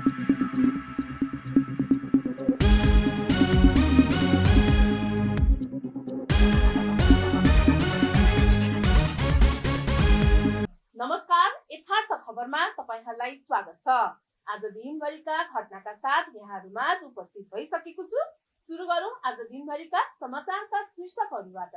नमस्कार, यथार्थ खबरमा तपाईहरुलाई स्वागत छ। आज दिनभरिका घटनाका साथ यहाँहरुमाझ उपस्थित भइसकेको छु। सुरु गरौं आज दिनभरिका समाचारका शीर्षकहरुबाट।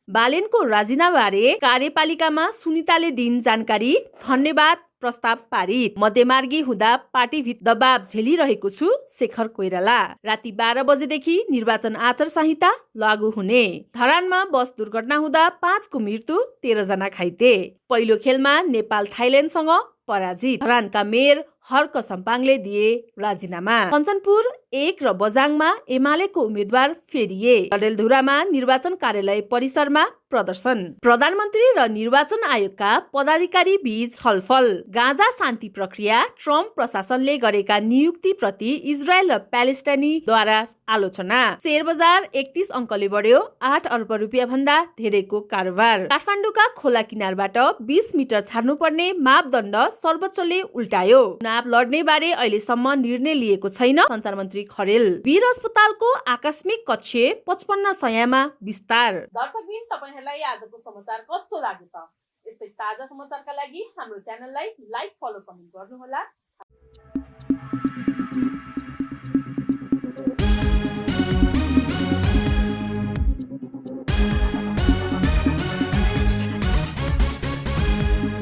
बालेनको राजीनामाबारे कार्यपालिकामा सुनिताले दिइन् जानकारी, धन्यवाद प्रस्ताव पारित। मध्यमार्गी हुँदा पार्टीभित्र दबाव झेलिरहेको छु, शेखर कोइराला। राति 12 बजेदेखि निर्वाचन आचार संहिता लागू हुने। धरानमा बस दुर्घटना हुँदा 5 को मृत्यु, 13 जना घाइते। पहिलो खेलमा नेपाल थाइल्याण्डसँग पराजित। धरानका मेयर हर्क सम्पाङले दिए राजीनामा। कञ्चनपुर 1 र बजाङमा एमालेको उम्मेद्वार फेरिए। डडेलधुरामा निर्वाचन कार्यालय परिसरमा प्रदर्शन। प्रधानमन्त्री र निर्वाचन आयोगका पदाधिकारी बीच छलफल। गाजा शान्ति प्रक्रिया, ट्रम्प प्रशासनले गरेका नियुक्ति प्रति इजरायल र प्यालेस्टाइनीद्वारा आलोचना। शेयर बजार 31 अङ्कले बढ्यो, 8 अर्ब रुपियाँ भन्दा धेरैको कारोबार। काठमाडौँका खोला किनारबाट 20 मिटर छाड्नुपर्ने मापदण्ड सर्वोच्चले उल्टायो। चुनाव लड्ने बारे अहिलेसम्म निर्णय लिएको छैन, सञ्चार मन्त्री खरेल। वीर अस्पतालको आकस्मिक कक्ष 55 शय्यामा विस्तार। दर्शकबिन, तपाईहरुलाई आजको समाचार कस्तो लाग्यो त? यस्तै ताजा समाचारका लागि हाम्रो च्यानललाई लाइक, फलो, कमेन्ट गर्नुहोला।